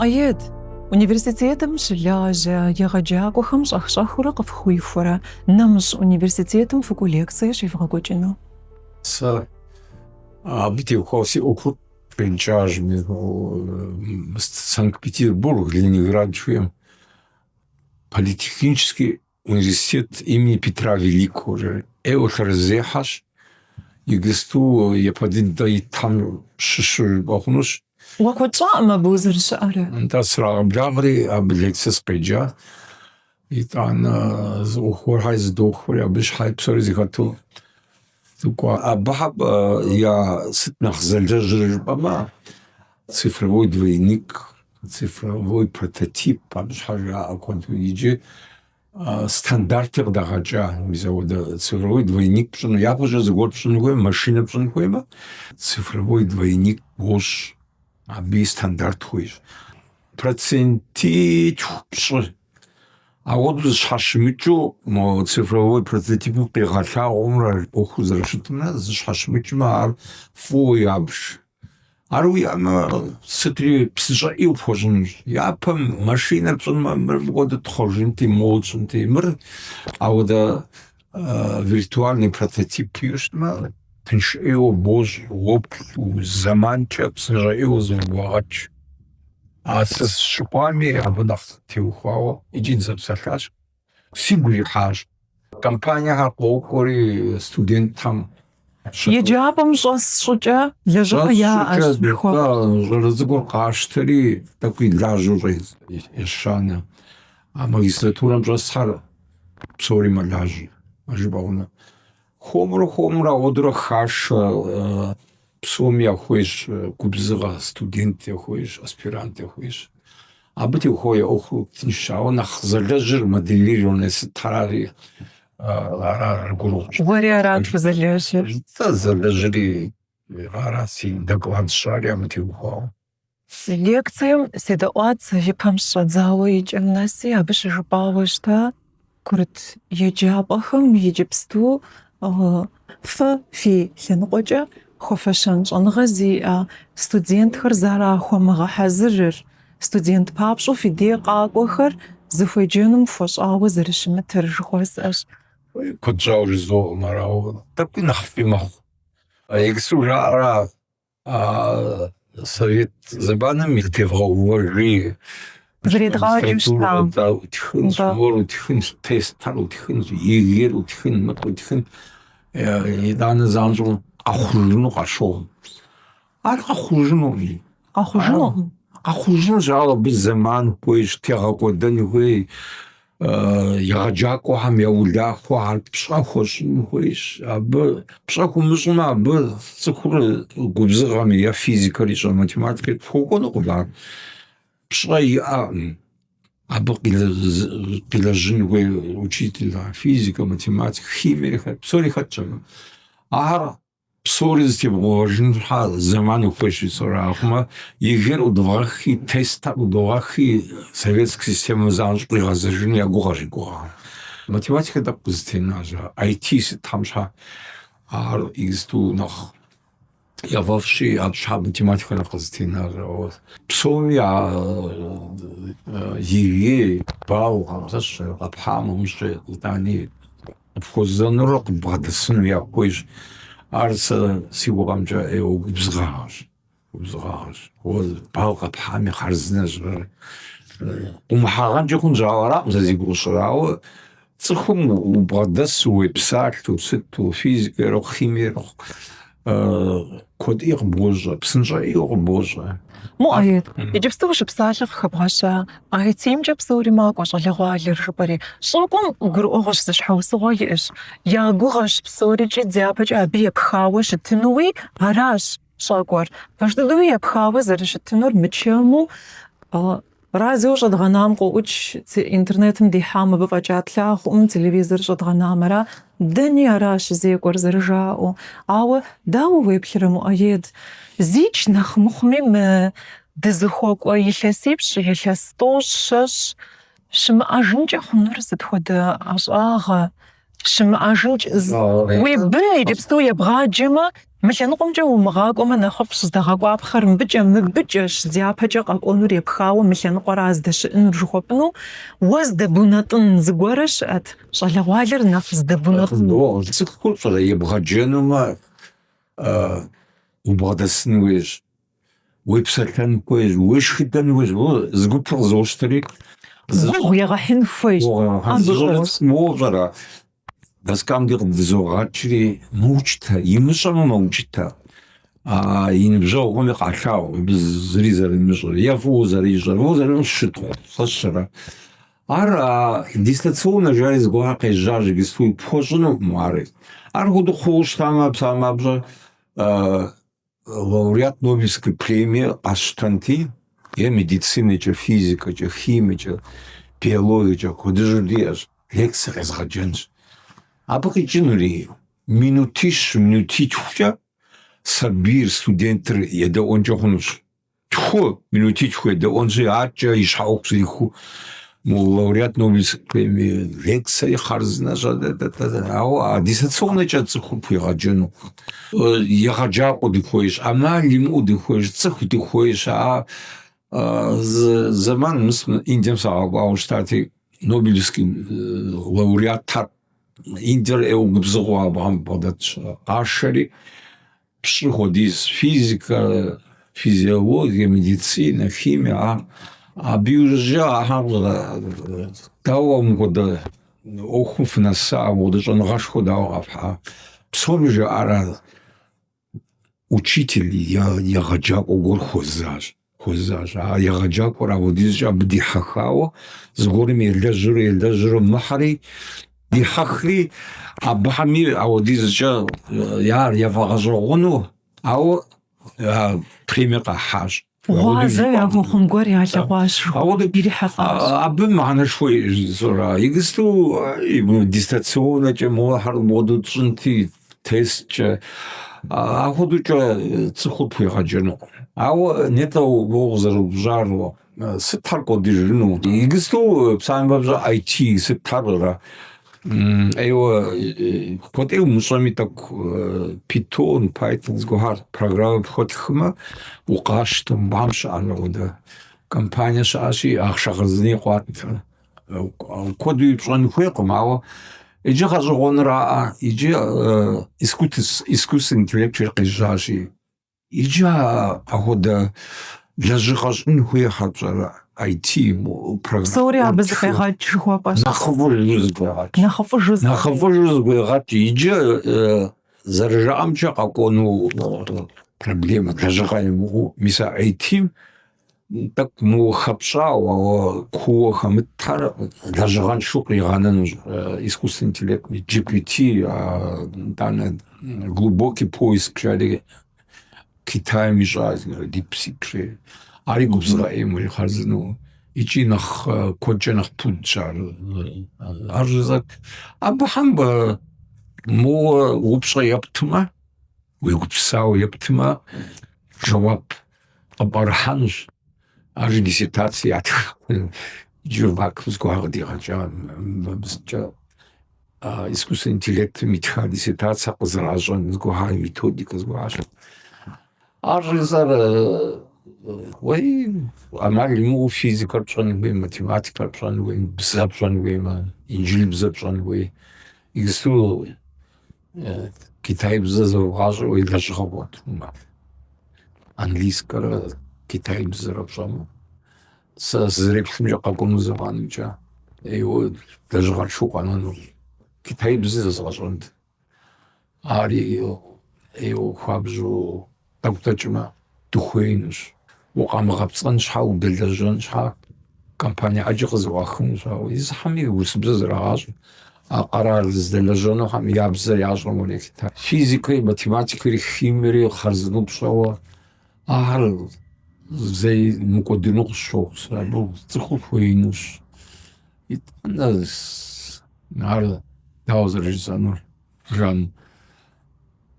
Муӏэед, университетым щылажьэ егъэджакӏуэхэм щӏэх-щӏэхыурэ къыфхуихуэрэ нэмыщӏ университетым фыкӏуэу лекцие щевгъэкӏуэкӏыну? Сэ абы теухуауэ си ӏуэхур къикӏащ Санкт-Петербург, Ленинград жыхуиӏэм Политехнический университет имени Петра Великого жери. ӏейуэ лъэрызехьэщ, иджысту япэ дыдэ итхэм щыщу жыпӏэ хъунущ. Уэ куэд щӏаӏым абы узэрыщыӏэрэ? Нтӏэ, срагъэблагъэри абы лекцэ сыкъеджа. Итӏанэ зы ӏуэху гуэрхэр зыдохуэри, абы щхьэ псори зэхэту дыкӏуа. Абыхэм я сыт нэхъ зэлэжьыр жыпӏэмэ, цифровой двойник, цифровой прототип, абы щхьэ жаӏэ куэду. Иджы стандарти къыдагъэкӏа, мис ауэдэ цифровой двойник пщӏыну. Япэщӏэ зыгуэр пщӏын хуеймэ, машинэ пщӏын хуеймэ, цифровой двойник бощӏ. Абыи стандарт хуейщ. Процентитху пщӏы. Ауэдэу зыщхьэщымыкӏыу мо цифровой прототипым къигъэлъагъуэмрэ ӏуэхур зэрыщытымрэ зыщхьэщымыкӏмэ, ар фӏыуэ ябж. Ар уиӏэмэ, сытри псынщӏэ ӏейуэ пхуэщӏынущ. Япэм машинэр пщӏынмэ, мыр мыпхуэдэу тхъуэжынти, моуэ тщӏынти, мыр ауэдэ виртуальный прототип щытмэ, тынш ӏейуэ бощӏ, уоплъ, зэманкӏэ псынщӏэ ӏейуэ зэфӏыбогъэкӏ. А сэ сыщыкӏуами, абы нэхъ теухуауэ икӏи дызэпсэлъащ. Сигу ирихьащ. Компаниехэр къокӏуэри студентхэм Еджапӏэм щӏэс щӏыкӏэ лэжьыгъэ яӏэщ. Щӏалэ цӏыкӏур къащтэри тӏэкӏуи лажьэу щӏедз ещанэ. А магистратурэм щӏэсхэр псори мэлажьэ, жыпӏэ хъуну. Хуэмурэ хуэмурэ ауэдурэ хашэ псоми яхуейщ губзыгъэ, студент яхуейщ, аспирант яхуейщ. Абы теухуауэ я ӏуэхур тыншщ, ауэ нэхъ зэлэжьыр моделирование сытхьэрари ара аргуэру. Уэри арат узэлэжьыр? Сэ зэлэжьри ара, си доклад сщӏари абы теухуауэ. Лекцием седэӏуат сэ и пэм щыщӏэдзауэ и кӏэм нэси, абы щыжыпӏауэ щыта курыт еджапӏэхэм иджыпсту фэ фи лъэныкъуэкӏэ хуэфэщэн щӏэныгъэ зиӏэ студентхэр зэрахуэмыгъэхьэзырыр, студент папщӏэу фи дей къакӏуэхэр зыхуеджэнум хуэщӏауэ зэрыщымытыр жыхуэсӏэщ. Куэд щӏауэ жызоӏэм ар, ауэ тӏэкӏуи нэхъыфӏи мэхъу. Иджыпсту жаӏэра Совет зэманым зытевгъэувэжри, Зэредгъаджэу щытам. Утхынщ, мор утхынщ, тестхэр утхынщ, ЕГЭ-р утхын, мыр утхын. Итӏанэ занщӏэу къэхъужыну къащохъу. Ар къэхъужынукъым. Къэхъужынукъым. Къэхъужынущ, ауэ абы зэман хуейщ, тегъэкӏуэдэн хуей. Егъэджакӏуэхэм я улахуэхэр пщӏэ хуэщӏын хуейщ. Абы пщӏэ хуумыщӏмэ, абы цӏыхур губзыгъэми е физикэр ищӏэ, математикэр пхуэкӏуэнукъым ар. Пщӏэ иӏэкъым. Абы къилэжьын хуей учителхэр, физикэ, математикэ, химиери хэт, псори хэтщ абы. Ахэр Псори зытебгъэувэжын щхьэ зэман ухуейщ жысӏэурэ, ахъумэ ЕГЭ-р ӏудывгъэхи, тестхэр ӏудогъэхи, советскэ системэм занщӏэу къигъэзэжыну я гугъэщ и гугъэм. Математикэ тӏэкӏу къызэтенащ, IT сытхэм щхьэ ар иджысту нэхъ яфӏэфӏщи, абы щхьэ математикэ нэхъ къызэтенащ. Ауэ псоми я ЕГЭ, баллхэм, сэ сщӏэрэ, къэпхьам умыщӏэ, итӏани Къыпхуэзэнурэ къыббгъэдэсыну яхуейщ. Ар сэ си гугъэмкӏэ ӏейуэ губзыгъагъэщ. Губзыгъагъэщ. Уэ балл къэпхьами хъарзынэщ. Къыумыхьагъэнкӏи хъунщ, ауэ аракъым сэ зи гугъу сщӏыр. Ауэ цӏыхум убгъэдэсу, уепсалъэу, сыту, физикэ ирехъу, химие ирехъу, куэд ӏей къыбощӏэ, псынщӏэ ӏейуэ къыбощӏэ. Муӏэед, иджыпсту ущыпсалъэ къыхэбгъэща IT-мкӏэ псори макӏуэ щӏалэгъуалэр жыпӏэри. Щӏэкӏуэм гурыӏуэгъуэщ зы щхьэусыгъуэ иӏэщ. Я гугъэщ псорикӏи дяпэкӏэ абы епхауэ щытынуи аращ щӏэкӏуэр. Пэж дыдэуи епхауэ зэрыщытынур мычэму Радио щӏэдгъэнам къоӏукӏ, интернетым дихьам абы фӏэкӏа тлъагъукъым, телевизор щӏэдгъэнам ара, дэни ара щызекӏуэр зэрыжаӏэу. Ауэ дауэ уеплърэ, Муӏэед, зикӏ нэхъ мыхъуми мы дызыхуэкӏуэ илъэсипщӏ, илъэс тӏощӏ, щэщӏ щымыӏэжынкӏэ хъунур сыт хуэдэ ӏэщӏагъэ? Щымыӏэжынкӏэ, уи бын иджыпсту ебгъаджэмэ. Мы лъэныкъуэмкӏэ умыгъакӏуэмэ нэхъыфӏщ, здэгъэкӏуапхъэр мыбыкӏэ, мыбыкӏэщ, дяпэкӏэ къэкӏуэнур епхауэ мы лъэныкъуэра здэщыӏэнур жыхуэпӏыну, уэ здэбунэтӏын зыгуэрэ щыӏэт, щӏалэгъуалэр нэхъ здэбунэтӏын. Цӏыхур пщӏэрэ ебгъэджэнумэ, убгъэдэсын хуейщ, уепсэлъэн хуейщ, уешхыдэн хуейщ. Зы гупыр къызощтэри. Гугъу егъэхьын хуейщ. Моуэ пщӏэрэ, доскам дей къыдызогъэкӏри, мэукӏытэ, имыщӏэмэ мэукӏытэ. А и ныбжьэгъухэми къалъагъу абы зыри зэримыщӏэр, е фӏыуэ зэрищӏэр, фӏыуэ зэримыщӏэр щытхъу фэщэрэ. Ар а дистанционнэ жари зыгуэрхэр къежьащ иджыпсту, пхуэщӏынукъым ари. Ар хуэдэу хъууэ щытамэ, псалъэм папщӏэ, Лауреат Нобелевской премие къэсщтэнти, е медицинэкӏэ, физикэкӏэ, химиекӏэ, биологиекӏэ куэдыжьу диӏэщ, лекцэ къезгъэджэнщ. Абы къикӏынури минутищ, минутитхукӏэ сабийр, студентыр едэӏуэнкӏэ хъунущ. Тху, минутитху едэӏуэнщи, адэкӏэ и щхьэ ӏуэху зэрихуэу мо лауреат Нобелевской премие лекцэри хъарзынэщ, ауэ а дистанционнэкӏэ цӏыхур пхуегъэджэнукъым. Егъэджакӏуэ дыхуейщ, ӏэмал имыӏэу дыхуейщ, цӏыху дыхуейщ. А зы зэман мис Индием сагъэкӏуауэ щытати, Нобелевский лауреатхэр Индиер ӏейуэ губзыгъэу абыхэм бгъэдэтщ. Къашэри, Пщӏы хуэдиз физикэ, физиологие, медицинэ, химие, ар абы иужькӏэ ахэр дауэ мыпхуэдэ ӏуэхум фынэса, мыпхуэдэ щӏэныгъэшхуэ дауэ къэфхьа? Псоми жаӏар учитель егъэджакӏуэ гуэр хуэзащ. Хуэзащ. А егъэджакӏуэр апхуэдизкӏэ абы дихьэхауэ, зыгуэрым елэжьурэ елэжьурэ мыхьэри, дихьэхри, абыхэми апхуэдизкӏэ ар яфӏэгъэщӏэгъуэну, ауэ а премие къахьащ. Гъуазэ яхуэхъун гуэр ялъэгъуащ, ирихьэлӏащ. Абы мыхьэнэшхуэ иӏэщ жысӏэра. Иджыпсту дистанционнэкӏэ мохэр мыуэду тщӏынти, тесткӏэ, апхуэдэукӏэ цӏыхур пхуегъэджэнукъым. Ауэ нетӏэ уэ укъызэреупщӏар сытхэр кӏуэдыжыну? Иджыпсту псалъэм папщӏэ IT сытхэр ӏейуэ куэд ӏей умыщӏэми тӏэкӏу Python, Python зыгуэрхэр программэ пхуэтхмэ, укъащтэ, мыбыхэм щыӏэ апхуэдэ компание щыӏэщи, ахъшэ хъарзыни къуат. Куэдуи пщӏэн хуейкъым, ауэ иджы гъэщӏэгъуэныраӏэ, иджы искусственный интеллект къежьащи, иджы апхуэдэ лэжьыгъэ щӏын хуейхэр пщӏэрэ, IT программэ. Псори абы зэфӏегъэкӏ жыхуэпӏэщ. Нэхъыфӏыжу зэфӏегъэкӏ. Нэхъыфӏыжу зэфӏегъэкӏ. Нэхъыфӏыжу зэфӏегъэкӏ. Иджы зэрыжаӏэмкӏэ къэкӏуэну проблемэ лэжьыгъэ имыӏэу, мис а IT-м Тӏэкӏу моуэ хэпщӏауэ, ауэ кууэ хэмытхэр лэжьыгъэншэу къигъэнэнущ искусственный интеллект, GPT, итӏанэ глубокий поиск жари Китайм ищӏа DeepSeek жери. Ари губзыгъэ ӏейм уэри хъарзынэу икӏи нэхъ куэдкӏэ нэхъ пудщ ар. Ар жызӏэр абыхэм моуэ упщӏэ ептмэ, уегупсысауэ ептмэ, жэуап къыпӏэрыхьэнущ. Ар диссертацэ ятх. Иджы ВАК-м зыгуэр къыдигъэкӏа мыбыкӏэ искусственный интеллектым итха диссертацэ къызэращӏэн зыгуэрхэр методикэ зыгуэрхэр. Ар жызӏэр уей ӏэмал имыӏэу физикэр пщӏэн хуей, математикэр пщӏэн хуей, бзэ пщӏэн хуеймэ, инджылыбзэ пщӏэн хуей. Иджыпсту Китайбзэ зэвгъащӏэ уи лэжьыгъэ бгъуэтынумэ. Английскэрэ китайбзэрэ пщӏэмэ. Сэ сызэреплъымкӏэ къэкӏуэну зэманымкӏэ ӏейуэ лэжьыгъэншэу къэнэну. Китайбзэ зэзгъэщӏэнт. Ари ӏейуэ хуабжьу тӏэкӏу дэкӏмэ, дыхуеинущ. Укъамыгъэпцӏэн щхьэ, удэлэжьэн щхьэ, компание ӏэджэ къызэӏуахынущ, ауэ езыхэми урысыбзэ зэрагъащӏэ. А къэрал зыдэлэжьэнухэм я бзэр ящӏэм уэри елъыта. Физикэри, математикэри, химиери хъарзынэу пщӏэуэ, ахэр зэи мыкӏуэдыну къысщохъу сэ. Абы цӏыхур хуеинущ. Итӏанэ ар дауэ зэрыжысӏэнур, Жан?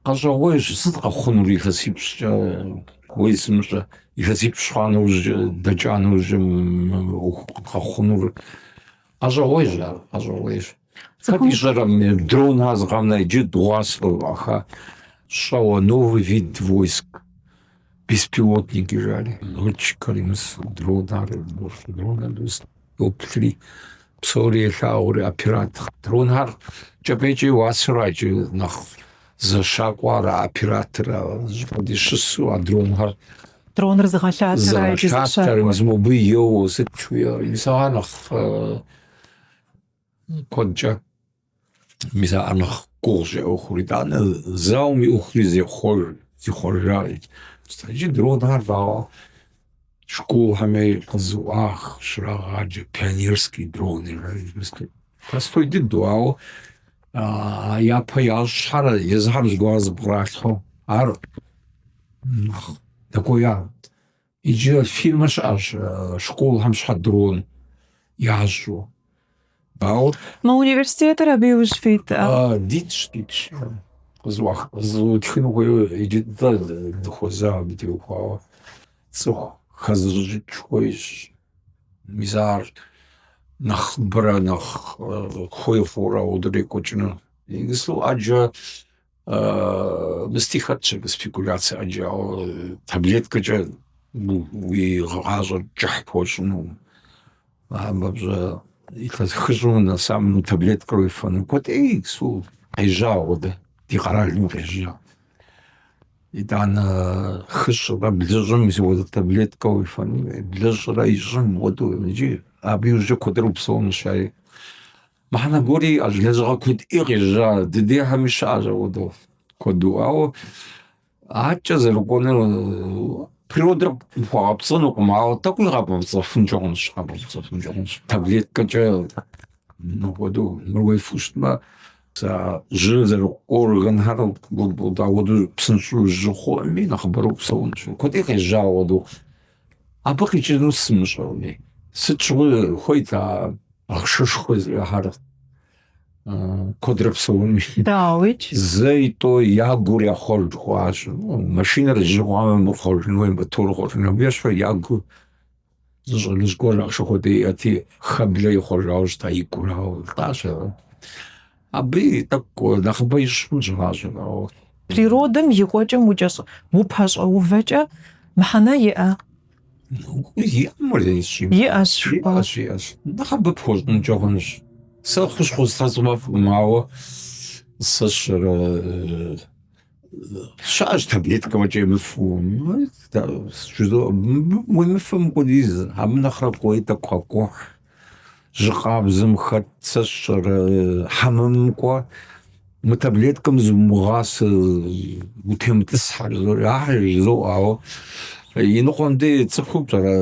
Къэщӏэгъуейщ, сыт къэхъунур илъэсипщӏкӏэ, уей сымыщӏэ, илъэсипщӏ хъуа нэужькӏэ, дэкӏа нэужькӏэ мы ӏуэху къэхъунур. Къэщӏэгъуейщ ар, къэщӏэгъуейщ. Хэт ищӏэрэ, дронхэр зыкъэмынэ иджы дыгъуасэ къызэӏуаха. Щӏэуэ новый вид войск, беспилотники жари, лётчикхэри, мис дронхэр, дронхэр йоплъри, псори елъагъури, оператор. Дронхэр кӏэпӏейкӏэ и уасэра иджы нэхъ зэщакӏуэр а оператор зыщӏыпӏэ дей щысу а дронхэр Дроныр зыгъэлъатэра иджы зыгъэлъатэр, мис мобы еуэу сыт жыхуиӏэр. Мис ахэр нэхъ куэдкӏэ Мис ар нэхъ гугъущ а ӏуэхур. Итӏанэ зауэм и ӏуэхури зехъуэж, зихъуэжа. Иджы дронхэр дауэ школхэми къызэӏуах, щрагъаджэ пионерский дроны жари. Простой дыдэу, ауэ япэ ящӏхэр езыхэм зыгуэр зыпкъралъхьэу ар нэхъ дэкӏуея. Иджы фирмэ щыӏэщ школхэм щхьэ дрон ящӏу. Ауэ Мы университетыр абы иужь фит? Дитщ, дитщ. Къызэӏуах, къызэӏутхыну хуейуэ иджы дыдэ дыхуэза абы теухуауэ. Цӏыху хэзыщӏыкӏ хуейщ. Мис ар нэхъыбэрэ нэхъ хуей хъуурэ ауэдурэ екӏуэкӏыну. Иджыпсту ӏэджэ Мысти хэтщ абы спекуляцэ ӏэджэ, ауэ таблеткэкӏэ уи гъащӏэр кӏыхь пхуэщӏыну. Абы папщӏэ илъэс хыщӏым унэсам мы таблеткэр уефэну. Куэд ӏей иджыпсту къежьа ауэдэ, ди къэралым къежьа. Итӏанэ хыщӏрэ блыщӏым мис апхуэдэ таблеткэ уефэну, блыщӏрэ ищӏым хуэдэу иджы абы иужькӏэ куэдрэ упсэунущ ари. Мыхьэнэ гуэри иӏэщ, лэжьыгъэ куэд ӏей къежьа, дыдейхэми щыӏэщ апхуэдэу куэду. Ауэ адэкӏэ зэрыкӏуэнур природэр пхуэгъэпцӏэнукъым, ауэ тӏэкӏуи къэбгъэпцӏэфынкӏэ хъунщ, къэбгъэпцӏэфынкӏэ хъунщ. Таблеткэкӏэ мыпхуэдэу мыр уефэу щытмэ, жьы зэрыхъу органхэр апхуэдэу псынщӏэу жьы хъуӏыми, нэхъыбэрэ упсэунущ. Куэд ӏей къежьа апхуэдэу. Абы къикӏынур сымыщӏэуи. Сыт щыгъуи хуейт а ахъшэшхуэ зиӏэхэр куэдрэ псэуну. Дауикӏ. Зэи тӏо я гур яхъуэж хъуащ. Машинэр жьы хъуамэ, мыр хъуэжын хуей, мотор хъуэжын. Абы ещхьу я гур зы щӏалэжь гуэр ахъшэ хуэдэ иӏэти, хэблэ ихъуэжауэ щыта и гур, ауэ лӏащ абы. Абы тӏэкӏу нэхъыбэ ищӏ хъунщ гъащӏэр, ауэ. Природэм и кӏуэкӏэм укӏэщӏ упэщӏэувэкӏэ мыхьэнэ иӏэ? Иӏэм Иӏэщ, жыпӏащ. Иӏэщ, иӏэщ. Нэхъыбэ пхуэщӏынкӏэ хъунщ. Сэ хущхъуэ сфӏэфӏкъым, ауэ сэ сщӏэрэ щыӏэщ таблеткэ фӏэкӏ емыфэу. Жызоӏэ, уемыфэм мыпхуэдиз, абы нэхърэ кӏуэи тӏэкӏу къэкӏухь. Жьы къабзэм хэт, сэ сщӏэрэ, хьэмэмым кӏуэ, мы таблеткэм зумыгъасэ, утемытӏысхьэ, жызоӏэри, ахэр жызоӏэ, ауэ иныкъуэм дей цӏыхум пщӏэрэ,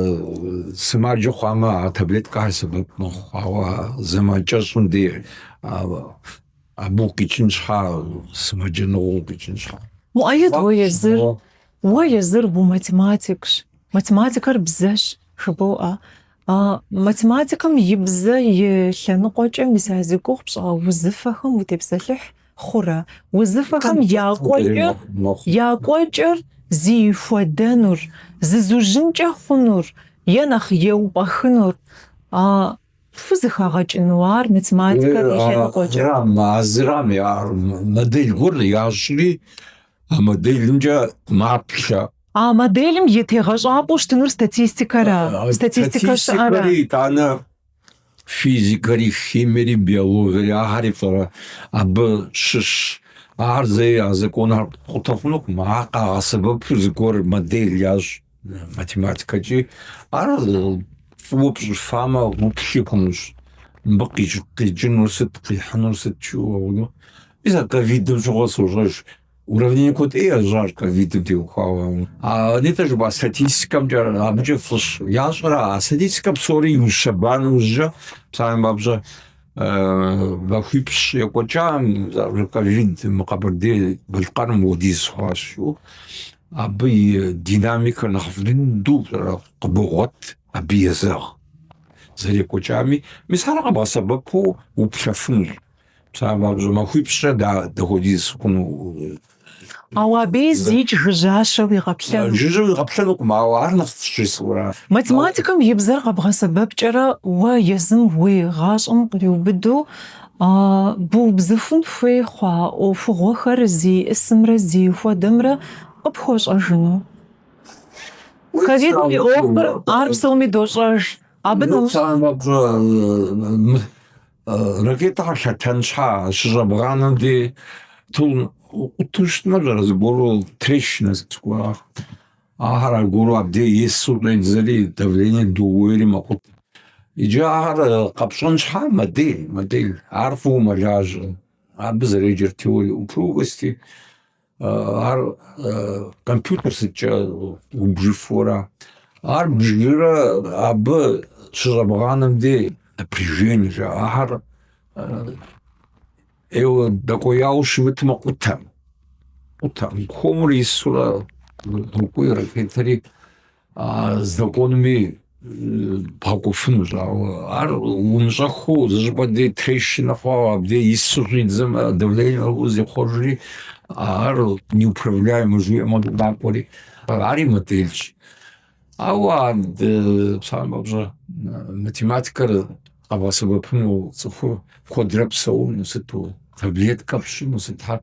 сымаджэ хъуамэ, а таблеткэхэр сэбэп мэхъу, ауэ зэман кӏэщӏым дей абы укъикӏын щхьа, сымаджэныгъэм укъикӏын щхьа. Муӏэед, уэ езыр, уэ езыр уматематикщ. Математикэр бзэщ, жыбоӏэ. А математикэм и бзэ и лъэныкъуэкӏэ мис а зи гугъу пщӏа узыфэхэм утепсэлъыхь хъурэ? Узыфэхэм я кӏуэкӏэр, я кӏуэкӏэр зи хуэдэнур, зызужьынкӏэ хъунур е нэхъ еупӏэхынур, а пхузэхэгъэкӏыну ар математикэр и лъэныкъуэкӏэ? А зырам ар модель гуэр ящӏри, а моделымкӏэ маплъэ. А моделым и тегъэщӏапӏэу щытынур статистикэра? Статистикэ щыӏэра? Статистикэри, итӏанэ физикэри, химиери, биологиери, ахэри пщӏэрэ, абы щыщ. Ахэр зэи а законхэр пкъутэ хъунукъым, ахэр къагъэсэбэпу зыгуэр модель ящӏ математикэкӏи. Ар фӏыуэ пщӏыфамэ, уплъи хъунущ. Мыбы къикӏынур сыт, къихьынур сыт жыпӏэу. Мис а ковидым щыгъуэ сощӏэж. Уравнение куэд ӏей ящӏащ ковидым теухуауэ. А нетӏэ жыпӏа статистикэмкӏэ абыкӏэ фӏыщ. Ящӏэра, а статистикэ псори иущэба нэужькӏэ, псалъэм папщӏэ, махуипщӏ екӏуэкӏам, ковид мы Къэбэрдей-Балъкъэрым хуэдиз хъуащ жиӏэу, абы и динамикэр нэхъыфӏ дыдэу къыбогъуэт, абы езэгъ зэрекӏуэкӏами. Мис ар къэбгъэсэбэпу уплъэфынущ. Псалъэм папщӏэ, махуипщӏкӏэ дапхуэдиз хъуну. Ауэ абыи зикӏ жыжьащэ уигъэплъэну. Жыжьэ уигъэплъэнукъым, ауэ ар нэхъ жысӏэура. Математикэм и бзэр къэбгъэсэбэпкӏэрэ уэ езым уи гъащӏэм къриубыдэу. Быубзыхун хуей хъуа ӏуэхугъуэхэр зиӏысымрэ зи хуэдэмрэ къыпхуэщӏэжыну? Ковидым и ӏуэхур ар псоми дощӏэж. Абы нэмыщӏ. Ракетэхэр лъэтэн щхьа щыщӏэбгъанэм дей къутэу щытмэ, пщӏэрэ, зыгуэру трещинэ зыгуэр. Ахэр аргуэру абдей есу щӏедзэри, давление доуейри мэкъутэ. Иджы ахэр къэпщӏэн щхьа модель, модель, ар фӏыуэ мэлажьэ. Абы зэреджэр теория упругости, ар компьютер сыткӏэ убжыфу ара. Ар бжырэ абы щыщӏэбгъанэм дей напряжение жаӏэ. Ахэр ӏейуэ дэкӏуеяуэ щымытмэ, къутэм. Къутэм. Хуэмурэ исурэ докӏуей ракетэри здэкӏуэнуми бгъэкӏуэфынущ, ауэ ар умыщӏэххэу зыщӏыпӏэ дей трещинэ хъуауэ абдей ису щӏидзэмэ, давление зехъуэжри, ар неуправляемый жиӏэмэ макӏуэри, ари моделщ. Ауэ ар псалъэм папщӏэ математикэр къэбгъэсэбэпыну цӏыхур куэдрэ псэуну сыту, таблеткэ пщӏыну сытхэр.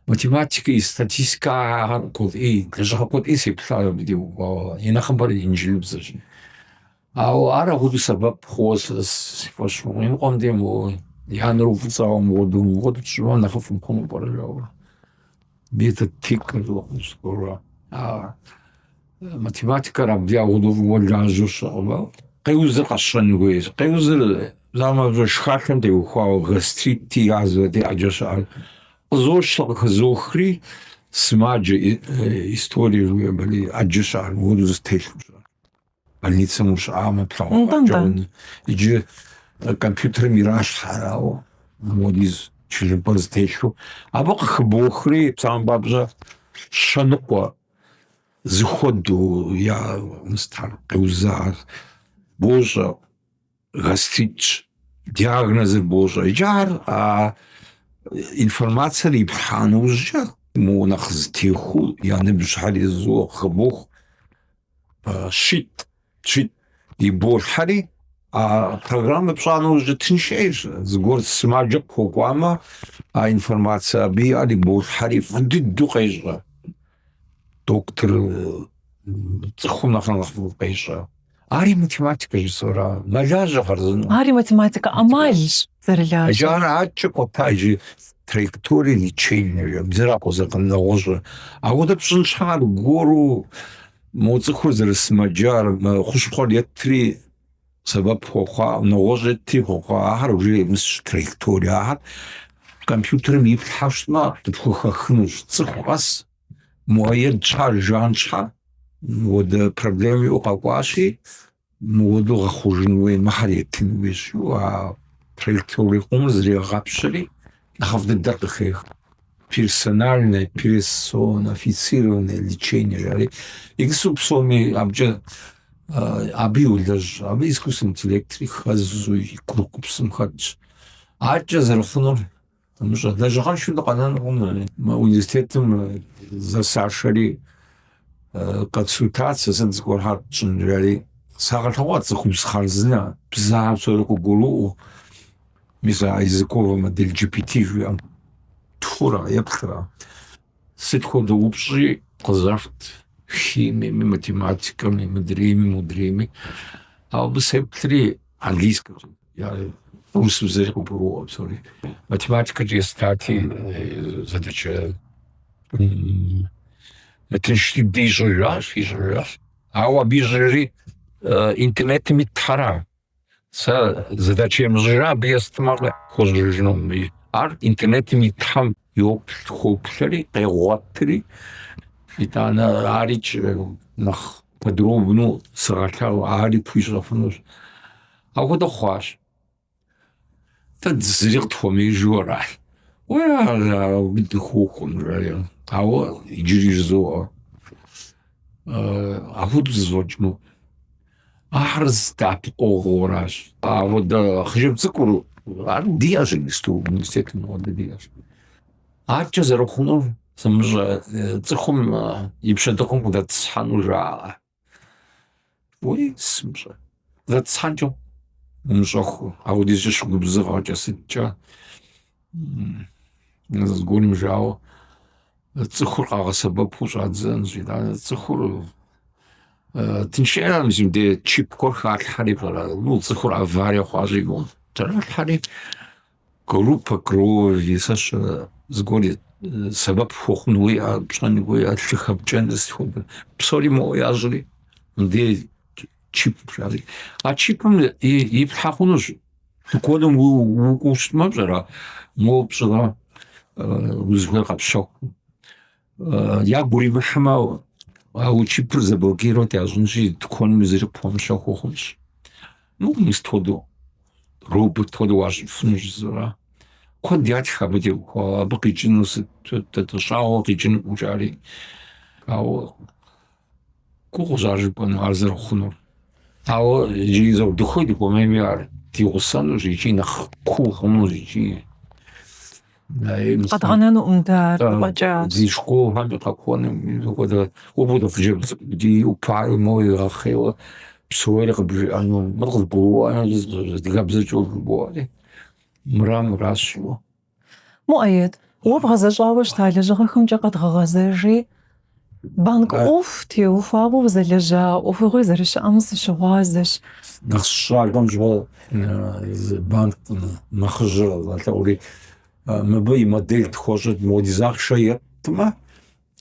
Математикэ и статистикэ ахэр куэд ӏей, лэжьыгъэ куэд ӏей сеплъащ абы теухуауэ, и нэхъыбэр инджылыбзэщ. Ауэ ар апхуэдэу сэбэп хъууэ си фӏэщ мыхъу. Иныкъуэм дей моуэ я нэр уфӏыцӏауэ мыуэду, мыуэду тщӏымэ нэхъыфӏ мыхъуну пӏэрэ жаӏэурэ. Метод тыка жыхуаӏэм зыгуэрурэ. А математикэр абдей апхуэдэу фӏыуэ лажьэу щыӏэкъым. Къеузыр къэсщӏэн хуейщ. Къеузыр псалъэм шхалъэм теухуауэ гастрити, язвэти ӏэджэ щыӏэр. Къызощтэ, къыхызохри, сымаджэ историе жыхуиӏэм ӏэджэ щыӏэр, мыуэду зытелъу щыӏэр. Больницэм ущыӏамэ, плъагъуа Иджы компьютерым иралъхьэр, ауэ мыуэдиз тхылъымпӏэр зытелъу. Абы къыхыбохри, псалъэм папщӏэ, щэныкъуэ зыхуэдэу я мыстхьэр къеузар бощӏэ. Гастритщ, диагнозыр бощӏэ. Иджы ар а информациер иплъхьа нэужькӏэ, моуэ нэхъ зытехуэу я ныбжьхэр езыуэ къыхыбох щитӏ, щитӏ иболъхьэри, а программэ пщӏа нэужькӏэ тынш ӏейщ. Зыгуэр сымаджэ къыхуэкӏуамэ, а информацие абы иӏэр иболъхьэри фӏы дыдэу къещӏэ. Доктор цӏыхум нэхърэ нэхъыфӏу къещӏэ. Ари математикэ жысӏэра, мэлажьэ хъарзынэу. Ари математикэ ӏэмалщ зэрылажьэр. Иджы ар адэкӏэ кӏуэта, иджы траектория лечения жаӏэ, бзэра къозэкъым нэгъуэщӏыр. Апхуэдэ пщӏын щхьа аргуэру мо цӏыхур зэрысымэджар, мы хущхъуэр еттри сэбэп хуэхъуа, нэгъуэщӏ еттри хуэхъуа, ахэр уже мыс траектория, ахэр компьютерым иплъхьэу щытмэ, къыпхухэхынущ. Цӏыху къэс Муаед щхьэ, Жан щхьэ, мыуэдэ проблемэ иӏэу къэкӏуащи, мыуэдэу гъэхъужын хуей, мыхьэр етын хуейщ жиӏэу а траекторие къомыр зрегъапщэри, нэхъыфӏ дыдэр къыхех. Персональное, персонифицированное лечение жари. Иджыпсту псоми абыкӏэ абы йолэжь, абы искусственный интеллектри хэзу и курыкупсым хэтщ. Адэкӏэ зэрыхъунур Сымыщӏэ, лэжьыгъэншэу дыкъэнэнукъым. Мы университетым зэ сашэри консультацэ сыт зыгуэрхэр тщӏын жари сагъэлъэгъуат цӏыхубз хъарзынэ, бзэхэр псори къыгурыӏуэу. Мис а языковая модель GPT жиӏэм тхурэ еплърэ. Сыт хуэдэ упщӏи къызэфт химиеми, математикэми, мыдрейми, модрейми. Ауэ абы сеплъри английскэкӏэ. Урысыбзэри къыгуроӏуэ псори. Математикэкӏэ естати, задачэ мытынш дыдэ ищӏыжащ, ищӏыжащ. Ауэ абы ищӏыжри интернетым итхьэра. Сэ задачэ ямыщӏыжа абы естмэ, хуэщӏыжынукъым. Ар интернетым итхьэм йоплъ, хоплъэри, къегъуэтри, итӏанэ арикӏ нэхъ подробну сыгъэлъагъу, ари пхуищӏэфынущ. Апхуэдэ хъуащ. Дэ зыри къытхуэмеижу ара? Уэ абы дыхуохуэм, жари. Ауэ иджыри жызоӏэ, апхуэдэу зэфӏэкӏыну. Ахэр зы дэӏэпыкъуэгъуу аращ. Апхуэдэ хъыджэбз цӏыкӏур, ар диӏэщ иджыпсту, университетым апхуэдэ диӏэщ. Адэкӏэ зэрыхъунур сымыщӏэ, цӏыхум и пщэдыкъым къыдэтӏысхьэну жаӏэ. Уи, сымыщӏэ. Къыдэтӏысхьэнкӏэ умыщӏэххэу, апхуэдизкӏэ щыгубзыгъэкӏэ сыткӏэ. Зыгуэрым жауэ цӏыхур къагъэсэбэпу щӏадзэнщ, итӏанэ цӏыхур тыншыӏэ мис мыбдеж чип гуэр халъхьэри, пщӏэрэ, ну, цӏыхур аварие хъуащи, тралъхьэри, группа крови, сэ сщӏэрэ, зыгуэр сэбэп хуэхъун хуей, ар пщӏэн хуей, ар лъы хэпкӏэн сыт хуэдэ, псори моуэ ящӏри, мыбдеж чип жаӏэри. А чипым иплъхьэ хъунущ. Тыкуэным укӏуэу щытмэ, пщӏэрэ, моуэ пщӏырэ, узыхуейр къэпщэху. Ягу уримыхьмэ, а уи чипыр заблокировать ящӏынщи, тыкуэным зыри къыпхуэмыщэхуу хъунщ. Ну, мис хуэдэу, робот хуэдэу уащӏыфынущ, жысӏэра. Куэд ятх абы теухуауэ, абы къикӏыну сыт, щӏагъуэ къикӏынукъым жари. Ауэ гугъущ ар жыпӏэну, ар зэрыхъунур. Ауэ иджыри зэ дыхуей дыхуэмейми ар ди гъусэнущ икӏи нэхъ куу хъунущ икӏи Къэдгъэнэнукъым дэ ар фӏэкӏа. Ди школхэм къэкӏуэну апхуэдэ апхуэдэ хъыджэбз цӏыкӏу ди ӏупэр моуэ игъэхъейуэ псори къыбжиӏэну, мыр къызгурыӏуэну адыгэбзэкӏэ жыбоӏэри, мыра мыращ жиӏэу. Муӏэед, уэ бгъэзэщӏауэ щыта лэжьыгъэхэмкӏэ къэдгъэгъэзэжи, банк ӏуэху теухуауэ узэлэжьа ӏуэхугъуи зэрыщыӏэм сыщыгъуазэщ. Нэхъ сыщыщӏалэм щыгъуэ зы банк нэхъыжьыр къызэлъэӏури, мыбы и модель тхуэщӏыт, мыуэдиз ахъшэ ептмэ,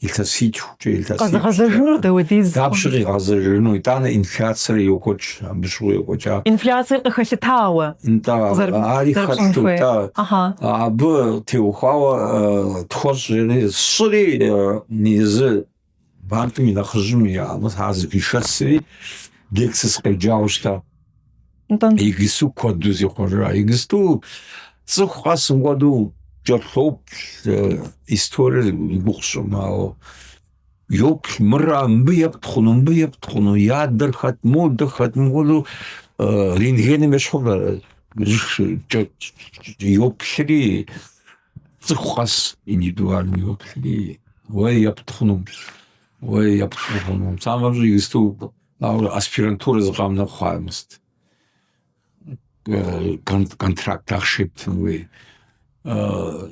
илъэситхукӏэ, илъэсипщӏкӏэ. Къэзыгъэзэжынур дауэдиз? Дапщэ къигъэзэжыну, итӏанэ инфляцэр йокӏуэкӏ, абы щыгъуэ йокӏуэкӏа. Инфляциер къыхэлъытауэ. Нтӏэ, ари хэлъу, нтӏэ. Абы теухуауэ тхуэщӏ жери, сщӏыри езы банкым и нэхъыжьым ар зэхуишэсри, лекцэ сыкъеджауэ щыта. Иджысту куэду зихъуэжа. Иджысту цӏыху къэс мыпхуэдэу кӏэлъоплъ историер и гугъу сщӏымэ, ауэ йоплъ мыра, мыбы епт хъуну, мыбы епт хъуну, и адэр хэт, модэ хэт, мыпхуэдэу рентгеным ещхьу йоплъри, цӏыху къэс индивидуально йоплъри, уэ епт хъуну, уэ епт хъуну. Псалъэм папщӏэ, иджысту Ауэ аспирантурэ зыкъом нэхъ мыст. Контракт ахъшэ ептын хуей.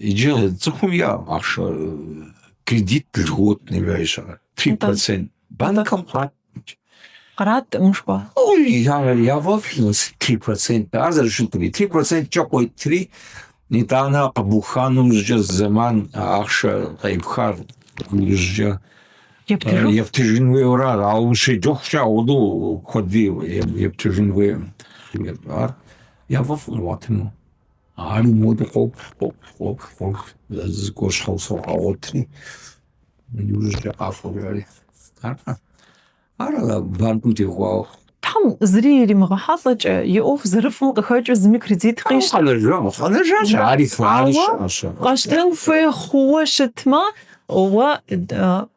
Иджы цӏыхум иӏэкъым ахъшэ кредит льготный жаӏи щыӏэ. 3%. Банкым кърат. Къраткъым жыпӏа? Яфӏэфӏ 3%. Ар зэрыщытри. 3%-кӏэ къуетри, итӏанэ къэбуха нэужькӏэ зэман ахъшэ къепхар иужькӏэ Ептыжын хуейуэра, ауэ ущеджэхукӏэ ауэдэу куэди ептыжын хуейкъым. Ар яфӏэфӏкъым къуатыну. Ари мыуэдэу къоплъ, къоплъ, къоплъ, къоплъ, зыгуэр щхьэусыгъуэ къагъуэтри, иужькӏэ къакӏуэ жари. Ара? Ара банкым теухуауэ. Тхьэм зыри иримыгъэхьэлӏэкӏэ, и ӏуэху зэрыфӏым къыхэкӏыу зыми кредит къищтэ. Къэнэжа, къэнэжащ, ари ари щыӏэщ. Къэщтэн хуей хъууэ щытмэ, уэ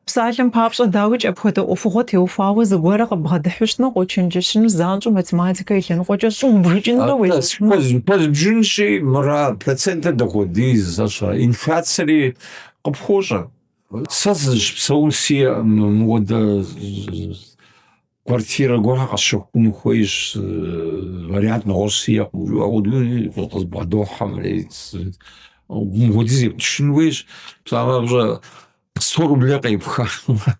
псалъэм папщӏэ, дауикӏ, апхуэдэ ӏуэхугъуэ теухуауэ зыгуэрэ къыббгъэдыхьу щытмэ, къочэнджэщыну занщӏэу математикэ и лъэныкъуэкӏэ щӏыубжыкӏынурэ уелэжьыну. Пэзбжынщи, мыра процентыр дапхуэдиз, сэ сщӏэрэ, инфляцэри къыпхуощӏэ. Сэ сызыщыпсэун сиӏэкъым, мыуэдэ квартирэ гуэрхэр къэсщэхуну хуейщ, вариант нэгъуэщӏ сиӏэкъым жиӏэу апхуэдэу къызбгъэдохьэ мыри. Мыпхуэдиз ептыжын хуейщ. Псалъэм папщӏэ, 100 рублей къепхамэ,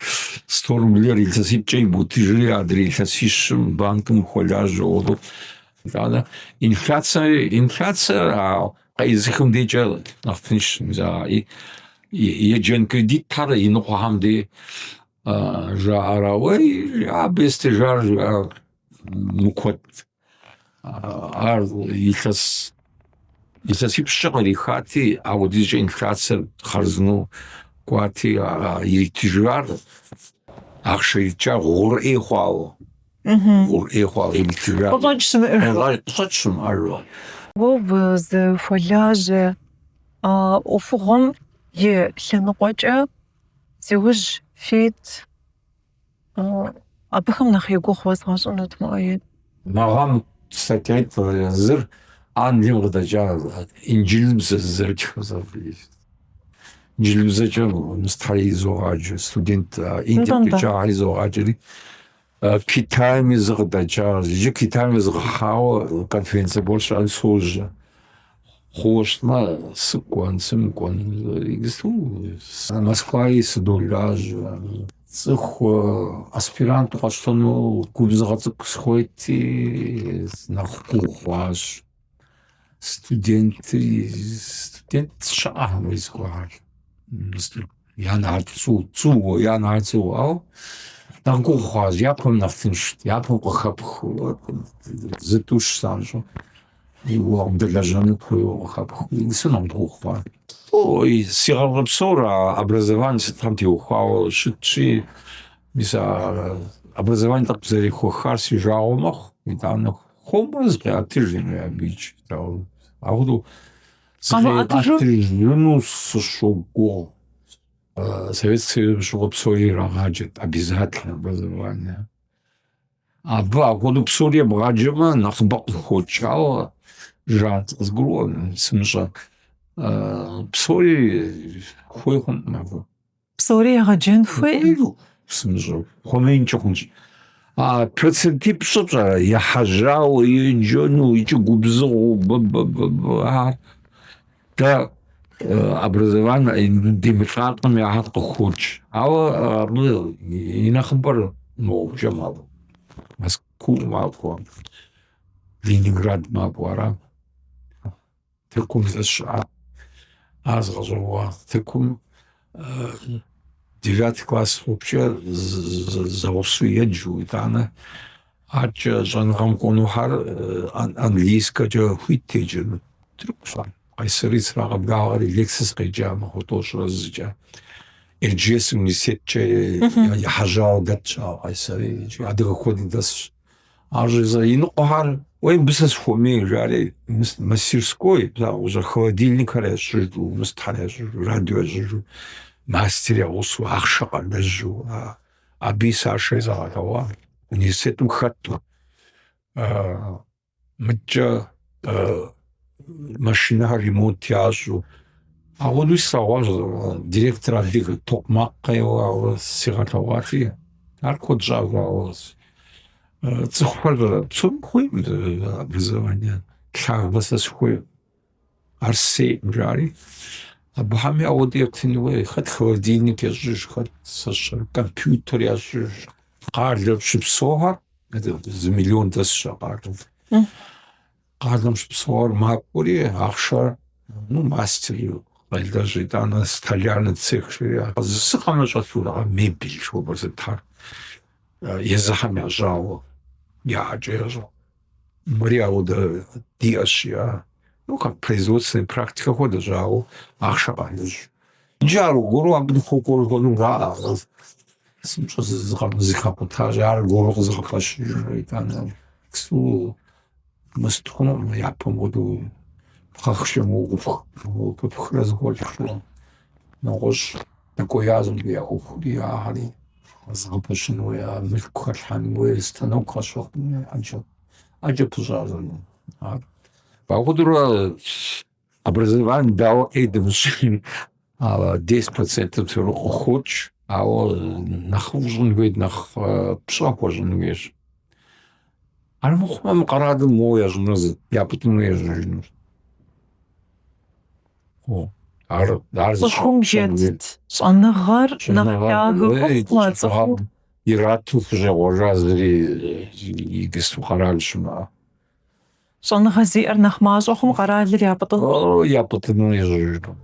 100 рублейр илъэситӏкӏэ иботыжри, адрей илъэсищым банкым ухуэлажьэу апхуэдэу. Итӏанэ инфляцэ, инфляцэр а къеӏызыхым дежкӏэ нэхъ тыншщ, мис а еджэн кредитхэр иныкъуэхэм дей жаӏэра, уей, абы естыжар жиӏа мыкуэд. Ар илъэс илъэсипщӏкӏэ кърихати, апхуэдизкӏэ инфляцэр хъарзынэу кӏуати, иритыжар ахъшэ иритыжар гъур ӏей хъуауэ. Гъур ӏей хъуауэ иритыжар. Къыщӏэкӏ щымыӏэжу. Къыщӏэкӏ щымыӏэжу. Уэ узыхуэлажьэ ӏуэхугъуэм и лъэныкъуэкӏэ зи ужь фит, абыхэм нэхъ и гугъу уэзгъэщӏынут, Муӏэед. Мы гъэм статьяитӏ зыр Англием къыдэкӏа инджылыбзэ зэрытхыр инджылыбзэкӏэ мыстхьэр изогъаджэ, студент Индием къикӏахэр изогъаджэри, Китайми зы къыдэкӏа. Иджы Китайм езгъэхьауэ конференцэ гуэр щыӏэн сожьэ. Хъууэ щытмэ, сыкӏуэн, сымыкӏуэн. Иджыпсту Москваи сыдолажьэ. Цӏыху аспиранту къэсщтэну губзыгъэ цӏыкӏу сыхуейти, нэхъ гугъу хъуащ. Студентри, студент щыӏэкъым уи зыгуэрхэр. Я нэхэр цӏу, цӏууэ, я нэхэр цӏууэ, ауэ нэхъ гугъу хъуащ. Япэм нэхъ тыншт, япэм къыхэпхыу, зытӏущ занщӏэу уэ къыбдэлэжьэну хуейуэ къыхэпхыу, иджыпсту нэхъ гугъу хъуащ. Ой, си гъащӏэ псор а образование сытхэм теухуауэ щытщи, мис а образование тӏэкӏу зэрехуэхар си жагъуэ мэхъу, итӏанэ хуэмурэ зыкъеӏэтыж абыикӏ. Апхуэдэу зыкъимыӏэтыжыну сыщогугъ. Советский Союзым щыгъуэ псори ирагъаджэт, обязательно образование. Абы апхуэдэу псори ебгъаджэмэ, нэхъыбэ къыхокӏ, ауэ жан къызгурыӏуэм, сымыщӏэ. Псори хуей хъункъым абы. Псори егъэджэн хуей? Сымыщӏэу, хуэмеинкӏэ хъунщ. А процентипщӏыр пщӏэрэ, ехьэжьауэ еджэну икӏи губзыгъэу, б-б-б-б, ар дэ образование демылӏалӏэми ахэр къыхокӏ. Ауэ абы и нэхъыбэр моукӏэ макӏуэ, Мэзкуу макӏуэ, Ленинград макӏуэ, ара. Тыркум зэ сыщыӏа, ар згъэщӏэгъуа. Тыркум девятый класс хъухукӏэ зэгъусэу еджэу, итӏанэ адэкӏэ щӏэныгъэм кӏуэнухэр английскэкӏэ хуит еджэну. Тыркущ ар. Къайсэри срагъэблагъэри лекцэ сыкъеджа махуэ тӏощӏрэ зыкӏэ. Эрджиес университеткӏэ ехьэжьауэ дэтщ а Къайсэри икӏи адыгэ куэди дэсщ. Ар жызыӏэ иныкъуэхэр, уей, мыбы сэ сыхуэмей, жари, мастерской, псалъэм холодильникхэр ящӏыжу, мыстхэр ящӏыжу, радио ящӏыжу, мастер я гъусэу, ахъшэ къалэжьу, абыи сашэри сагъэлъэгъуа, университетым хэту. Мыдкӏэ машинэхэр ремонт ящӏу. Апхуэдэу слъэгъуащ директор адыгэ токъмакъ къеуэ, ауэ сигъэлъэгъуати, ар куэд щӏауэ ауэ цӏыхухэр псоми хуейкъым образование лъагэ сэ сыхуейкъым. Ар сысейкъым, жари. Абыхэми ауэдэ ептын хуей. Хэт холодильник ещӏыж, хэт сэ сщӏэрэ компьютер ящӏыж. Къалэм щыпсэухэр, зы миллион дэсщ а къалэм. Къалэм щыпсэухэр макӏуэри, ахъшэр, ну, мастер къалэжь, итӏанэ столярный цех жери, зы къэмэ щӏэлъу мебель жыхуэпӏэр сытхэр езыхэм ящӏауэ, я ӏэкӏэ ящӏауэ. Мыри ауэдэ диӏэщи, а, ну, как производственная практика хуэдэщ, ауэ ахъшэ къалэжь. Иджы аргуэру абы дыхуэкӏуэж хуэдэу жаӏэ. Сымыщӏэ зэхэкъутащ, аргуэру къызэгъэпэщыжрэ итӏанэ иджыпсту мыст хъунукъым, япэм хуэдэу пхъэхкӏэ моуэ къыпыпхрэ зыхуэпщӏу нэгъуэщӏ дэкӏуеящ мыбы я ӏуэхури, ахэри къызэгъэпэщын хуей, мылъку хэлъхьэн хуей, станок къэщэхун хуей, ӏэджэ, ӏэджэ пыщӏащ ар. Апхуэдэурэ образование дауэ ӏей дымыщӏми, 10% псори къыхокӏ, ауэ нэхъыфӏ щӏын хуейт, нэхъ пщӏэ хуэщӏын хуейщ. Армыхъумэ, мы къэралым моуэ ящӏынур япӏытӏыну ежьэжынущ. Ар, ар Цӏыхум етт щӏэныгъэр нэхъ лъагэ хъухъу а цӏыхум. Ирату хущӏегъуэжа зыри иджыпсту къэрал щымыӏэ. Щӏэныгъэ зиӏэр нэхъ мащӏэ хъум къэралыр япӏытӏыну. Япӏытӏыну ежьэжыну.